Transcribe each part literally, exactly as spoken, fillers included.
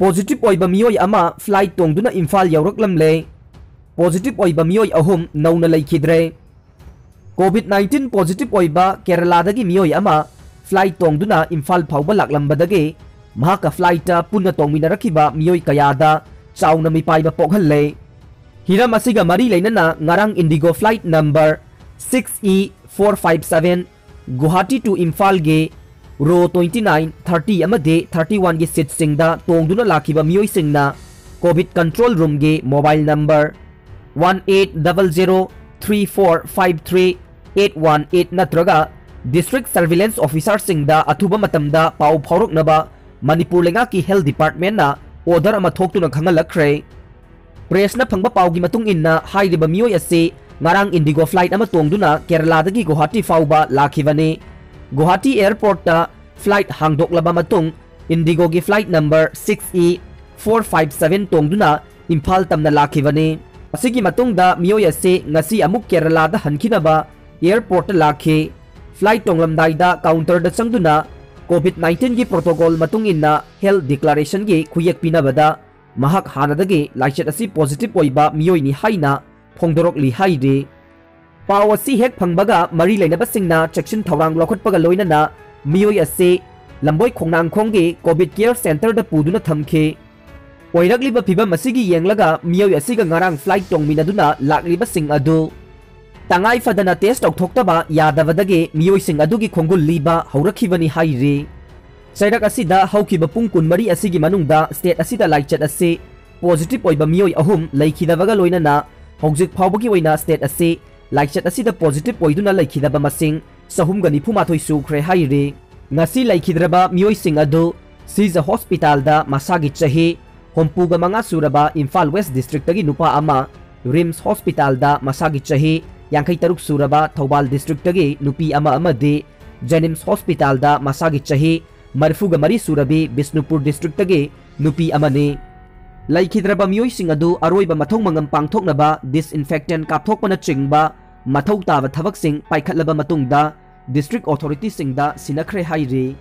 Positive ꯑꯣꯏꯕ ꯃꯤꯑꯣꯏ ꯑꯃ flight ꯇꯣꯡꯗꯨꯅ ꯏꯝꯐꯥꯜ ꯌꯧꯔꯛꯂꯝꯂꯦ꯫ Positive ꯑꯣꯏꯕ ꯃꯤꯑꯣꯏ ꯑꯍꯨꯝ ꯅꯧꯅ ꯂꯩꯈꯤꯗ꯭ꯔꯦ꯫ COVID nineteen positive ꯑꯣꯏꯕ ꯀꯦꯔꯂꯥꯗꯒꯤ ꯃꯤꯑꯣꯏ ꯑꯃ flight ꯇꯣꯡꯗꯨꯅ ꯏꯝꯐꯥꯜ ꯐꯥꯎꯕ ꯂꯥꯛꯂꯝꯕꯗꯒꯤ ꯃꯍꯥꯛꯀ flightꯇ ꯄꯨꯟꯅ ꯇꯣꯡꯃꯤꯟꯅꯔꯛꯈꯤꯕ ꯃꯤꯑꯣꯏ ꯀꯌꯥꯗ ꯆꯥꯎꯅ ꯃꯤꯄꯥꯏꯕ ꯄꯣꯛꯍꯜꯂꯦ꯫ ꯍꯤꯔꯝ ꯑꯁꯤꯒ ꯃꯔꯤ ꯂꯩꯅꯅ ꯉꯔꯥꯡ IndiGo flight number six E four five seven Guwahati to ꯏꯝꯐꯥꯜꯒꯤ row twenty nine, thirty ꯑꯃꯗꯤ thirty oneꯒꯤ seatꯁꯤꯡꯗ ꯇꯣꯡꯗꯨꯅ ꯂꯥꯛꯈꯤꯕ ꯃꯤꯑꯣꯏꯁꯤꯡꯅ COVID control roomꯒꯤ mobile number one eight double zero three four five three eight one eight ꯅꯠꯇ꯭ꯔꯒ district surveillance officerꯁꯤꯡꯗ ꯑꯊꯨꯕ ꯃꯇꯝꯗ ꯄꯥꯎ ꯐꯥꯎꯔꯛꯅꯕ ꯃꯅꯤꯄꯨꯔ ꯂꯩꯉꯥꯛꯀꯤ health departmentꯅ order ꯑꯃ ꯊꯣꯛꯇꯨꯅ ꯈꯪꯍꯜꯂꯛꯈ꯭ꯔꯦ꯫ Pressꯅ ꯐꯪꯕ ꯄꯥꯎꯒꯤ ꯃꯇꯨꯡ ꯏꯟꯅ ꯍꯥꯏꯔꯤꯕ ꯃꯤꯑꯣꯏ ꯑꯁꯤ ꯉꯔꯥꯡ IndiGo flight ꯑꯃ ꯇꯣꯡꯗꯨꯅ ꯀꯦꯔꯂꯥꯗꯒꯤ ꯒꯨꯋꯥꯍꯥꯇꯤ ꯐꯥꯎꯕ ꯂꯥꯛꯈꯤꯕꯅꯤ꯫ ꯒꯨꯋꯥꯍꯥꯇꯤ airportꯇ flight ꯍꯥꯡꯗꯣꯛꯂꯕ ꯃꯇꯨꯡ IndiGoꯒꯤ flight number six E four five seven ꯇꯣꯡꯗꯨꯅ ꯏꯝꯐꯥꯜ ꯇꯝꯅ ꯂꯥꯛꯈꯤꯕꯅꯤ꯫ ꯑꯁꯤꯒꯤ ꯃꯇꯨꯡꯗ ꯃꯤꯑꯣꯏ ꯑꯁꯤ ꯉꯁꯤ ꯑꯃꯨꯛ ꯀꯦꯔꯂꯥꯗ ꯍꯟꯈꯤꯅꯕ airportꯇ ꯂꯥꯛꯈꯤ꯫ Flight ꯇꯣꯡꯂꯝꯗꯥꯏꯗ counterꯗ ꯆꯪꯗꯨꯅ COVID nineteenꯒꯤ protocol ꯃꯇꯨꯡ ꯏꯟꯅ health declarationꯒꯤ ꯈꯨꯌꯦꯛ ꯄꯤꯅꯕꯗ ꯃꯍꯥꯛ ꯍꯥꯟꯅꯗꯒꯤ ꯂꯥꯏꯆꯠ ꯑꯁꯤ positive ꯑꯣꯏꯕ ꯃꯤꯑꯣꯏꯅꯤ ꯍꯥꯏꯅ ꯐꯣꯡꯗꯣꯔꯛꯂꯤ ꯍꯥꯏꯔꯤ꯫ ꯄꯥꯎ ꯑꯁꯤ ꯍꯦꯛ ꯐꯪꯕꯒ ꯃꯔꯤ ꯂꯩꯅꯕꯁꯤꯡꯅ ꯆꯦꯛꯁꯤꯟ ꯊꯧꯔꯥꯡ ꯂꯧꯈꯠꯄꯒ ꯂꯣꯏꯅꯅ ꯃꯤꯑꯣꯏ ꯑꯁꯤ ꯂꯝꯕꯣꯏ ꯈꯣꯡꯅꯥꯡꯈꯣꯡꯒꯤ COVID care centreꯗ ꯄꯨꯗꯨꯅ ꯊꯝꯈꯤ꯫ ꯑꯣꯏꯔꯛꯂꯤꯕ ꯐꯤꯚꯝ ꯑꯁꯤꯒꯤ ꯌꯦꯡꯂꯒ ꯃꯤꯑꯣꯏ ꯑꯁꯤꯒ ꯉꯔꯥꯡ flight ꯇꯣꯡꯃꯤꯟꯅꯗꯨꯅ ꯂꯥꯛꯂꯤꯕꯁꯤꯡ ꯑꯗꯨ ꯇꯉꯥꯏ ꯐꯗꯅ test ꯇꯧꯊꯣꯛꯇꯕ ꯌꯥꯗꯕꯗꯒꯤ ꯃꯤꯑꯣꯏꯁꯤꯡ ꯑꯗꯨꯒꯤ ꯈꯣꯡꯒꯨꯜ ꯂꯤꯕ ꯍꯧꯔꯛꯈꯤꯕꯅꯤ ꯍꯥꯏꯔꯤ꯫ ꯆꯩꯔꯛ ꯑꯁꯤꯗ ꯍꯧꯈꯤꯕ ꯄꯨꯡ ꯀꯨꯟꯃꯔꯤ ꯑꯁꯤꯒꯤ ꯃꯅꯨꯡꯗ state ꯑꯁꯤꯗ ꯂꯥꯏꯆꯠ ꯑꯁꯤ positive ꯑꯣꯏꯕ ꯃꯤꯑꯣꯏ ꯑꯍꯨꯝ ꯂꯩꯈꯤꯗꯕꯒ ꯂꯣꯏꯅꯅ ꯍꯧꯖꯤꯛ ꯐꯥꯎꯕꯒꯤ ꯑꯣꯏꯅ state ꯑꯁꯤ ꯂꯥꯏꯆꯠ ꯑꯁꯤꯗ positive ꯑꯣꯏꯗꯨꯅ ꯂꯩꯈꯤꯗꯕ ꯃꯁꯤꯡ ꯆꯍꯨꯝꯒ ꯅꯤꯐꯨ ꯃꯥꯊꯣꯏ ꯁꯨꯈ꯭ꯔꯦ ꯍꯥꯏꯔꯤ꯫ ꯉꯁꯤ ꯂꯩꯈꯤꯗ꯭ꯔꯕ ꯃꯤꯑꯣꯏꯁꯤꯡ ꯑꯗꯨ ꯁꯤꯖ ꯍꯣꯁꯄꯤꯇꯥꯜꯗ ꯃꯁꯥꯒꯤ ꯆꯍꯤ ꯍꯨꯝꯐꯨꯒ ꯃꯉꯥ ꯁꯨꯔꯕ ꯏꯝꯐꯥꯜ ꯋꯦꯁ ꯗꯤꯁꯇ꯭ꯔꯤꯛꯇꯒꯤ ꯅꯨꯄꯥ ꯑꯃ, ꯔꯤꯝꯁ ꯍꯣꯁꯄꯤꯇꯥꯜꯗ ꯃꯁꯥꯒꯤ ꯆꯍꯤ ꯌꯥꯡꯈꯩ ꯇꯔꯨꯛ ꯁꯨꯔꯕ ꯊꯧꯕꯥꯜ ꯗꯤꯁꯇ꯭ꯔꯤꯛꯇꯒꯤ ꯅꯨꯄꯤ ꯑꯃ ꯑꯃꯗꯤ ꯖꯦꯅꯤꯝꯁ ꯍꯣꯁꯄꯤꯇꯥꯜꯗ ꯃꯁꯥꯒꯤ ꯆꯍꯤ ꯃꯔꯤꯐꯨꯒ ꯃꯔꯤ ꯁꯨꯔꯕꯤ ꯕꯤꯁꯅꯨꯄꯨꯔ ꯗꯤꯁꯇ꯭ꯔꯤꯛꯇꯒꯤ ꯅꯨꯄꯤ ꯑꯃꯅꯤ꯫ ꯂꯩꯈꯤꯗ꯭ꯔꯕ ꯃꯤꯑꯣꯏꯁꯤꯡ ꯑꯗꯨ ꯑꯔꯣꯏꯕ ꯃꯊꯧ ꯃꯉꯝ ꯄꯥꯡꯊꯣꯛꯅꯕ disinfectant ꯀꯥꯞꯊꯣꯛꯄꯅꯆꯤꯡꯕ ꯃꯊꯧ ꯇꯥꯕ ꯊꯕꯛꯁꯤꯡ ꯄꯥꯏꯈꯠꯂꯕ ꯃꯇꯨꯡꯗ district authorityꯁꯤꯡꯗ ꯁꯤꯟꯅꯈ꯭ꯔꯦ ꯍꯥꯏꯔꯤ꯫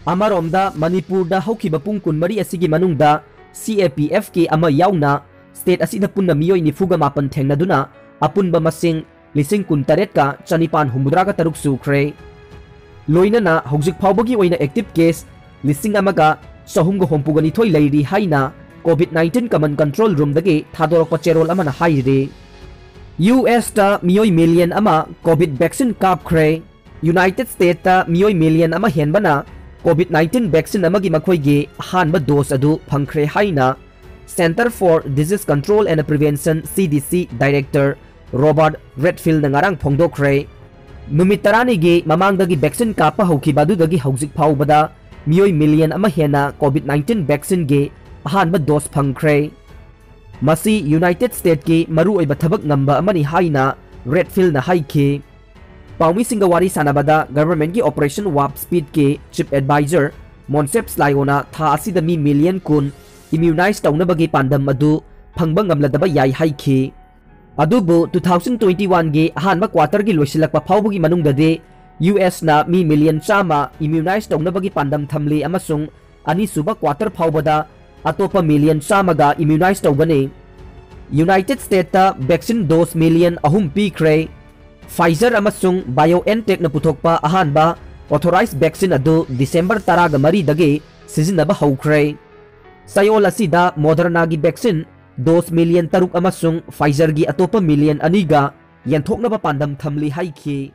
ꯑꯃꯔꯣꯝꯗ, ꯃꯅꯤꯄꯨꯔꯗ ꯍꯧꯈꯤꯕ ꯄꯨꯡ ꯀꯨꯟꯃꯔꯤ ꯑꯁꯤꯒꯤ ꯃꯅꯨꯡꯗ C A P F ꯀꯤ ꯑꯃ ꯌꯥꯎꯅ state ꯑꯁꯤꯗ ꯄꯨꯟꯅ ꯃꯤꯑꯣꯏ ꯅꯤꯐꯨꯒ ꯃꯥꯄꯟ ꯊꯦꯡꯅꯗꯨꯅ ꯑꯄꯨꯟꯕ ꯃꯁꯤꯡ ꯂꯤꯁꯤꯡ ꯀꯨꯟꯇꯔꯦꯠꯀ ꯆꯅꯤꯄꯥꯟ ꯍꯨꯝꯐꯨꯇꯔꯥꯒ ꯇꯔꯨꯛ ꯁꯨꯈ꯭ꯔꯦ꯫ ꯂꯣꯏꯅꯅ ꯍꯧꯖꯤꯛ ꯐꯥꯎꯕꯒꯤ ꯑꯣꯏꯅ active case ꯂꯤꯁꯤꯡ ꯑꯃꯒ ꯆꯍꯨꯝꯒ ꯍꯨꯝꯐꯨꯒ ꯅꯤꯊꯣꯏ ꯂꯩꯔꯤ ꯍꯥꯏꯅ COVID nineteen Command Control Room ꯗꯒꯤ ꯊꯥꯗꯣꯔꯛꯄ ꯆꯦꯔꯣꯜ ꯑꯃꯅ ꯍꯥꯏꯔꯤ꯫ U S ꯇ ꯃꯤꯑꯣꯏ million ꯑꯃ COVID vaccine ꯀꯥꯞꯈ꯭ꯔꯦ꯫ United States ꯇ ꯃꯤꯑꯣꯏ million ꯑꯃ ꯍꯦꯟꯕꯅ COVID nineteen vaccine ꯑꯃꯒꯤ ꯃꯈꯣꯏꯒꯤ ꯑꯍꯥꯟꯕ dose ꯑꯗꯨ ꯐꯪꯈ꯭ꯔꯦ ꯍꯥꯏꯅ Center for Disease Control and Prevention, C D C, Director Robert Redfield ꯅ ꯉꯔꯥꯡ ꯐꯣꯡꯗꯣꯛꯈ꯭ꯔꯦ꯫ ꯅꯨꯃꯤꯠ ꯇꯔꯥꯅꯤꯒꯤ ꯃꯃꯥꯡꯗꯒꯤ vaccine ꯀꯥꯞꯄ ꯍꯧꯈꯤꯕ ꯑꯗꯨꯗꯒꯤ ꯍꯧꯖꯤꯛ ꯐꯥꯎꯕꯗ ꯃꯤꯑꯣꯏ million ꯑꯃ ꯍꯦꯟꯅ COVID nineteen vaccine ꯒꯤ ꯑꯍꯥꯟꯕ dose ꯐꯪꯈ꯭ꯔꯦ꯫ ꯃꯁꯤ United States ꯀꯤ ꯃꯔꯨꯑꯣꯏꯕ ꯊꯕꯛ ꯉꯝꯕ ꯑꯃꯅꯤ ꯍꯥꯏꯅ Redfield ꯅ ꯍꯥꯏꯈꯤ꯫ ꯄꯥꯎꯃꯤꯁꯤꯡꯒ ꯋꯥꯔꯤ ꯁꯥꯟꯅꯕꯗ government ꯀꯤ Operation Warp Speed ꯀꯤ Chief Advisor Moncef Slaoyo ꯅ ꯊꯥ ꯑꯁꯤꯗ ꯃꯤ million ꯀꯨꯟ immunize ꯇꯧꯅꯕꯒꯤ ꯄꯥꯟꯗꯝ ꯑꯗꯨ ꯐꯪꯕ ꯉꯝꯂꯗꯕ ꯌꯥꯏ ꯍꯥꯏꯈꯤ꯫ ꯑꯗꯨꯕꯨ two thousand twenty-one ꯒꯤ ꯑꯍꯥꯟꯕ quarter ꯒꯤ ꯂꯣꯏꯁꯤꯜꯂꯛꯄ ꯐꯥꯎꯕꯒꯤ ꯃꯅꯨꯡꯗꯗꯤ U S ꯅ ꯃꯤ million ꯆꯥꯝꯃ immunize ꯇꯧꯅꯕꯒꯤ ꯄꯥꯟꯗꯝ ꯊꯝꯂꯤ ꯑꯃꯁꯨꯡ ꯑꯅꯤꯁꯨꯕ quarter ꯐꯥꯎꯕꯗ ꯑꯇꯣꯞꯄ million ꯆꯥꯝꯃꯒ immunize ꯇꯧꯒꯅꯤ꯫ United States ꯇ vaccine dose million ꯑꯍꯨꯝ ꯄꯤꯈ꯭ꯔꯦ꯫ Pfizer ꯑꯃꯁꯨꯡ BioNTech ꯅ ꯄꯨꯊꯣꯛꯄ ꯑꯍꯥꯟꯕ authorized vaccine ꯑꯗꯨ December ꯇꯔꯥꯒ ꯃꯔꯤꯗꯒꯤ ꯁꯤꯖꯤꯟꯅꯕ ꯍꯧꯈ꯭ꯔꯦ꯫ ꯆꯌꯣꯜ ꯑꯁꯤꯗ Moderna ꯒꯤ vaccine dose million ꯇꯔꯨꯛ ꯑꯃꯁꯨꯡ Pfizer ꯒꯤ ꯑꯇꯣꯞꯄ million ꯑꯅꯤꯒ ꯌꯦꯟꯊꯣꯛꯅꯕ ꯄꯥꯟꯗꯝ ꯊꯝꯂꯤ ꯍꯥꯏꯈꯤ꯫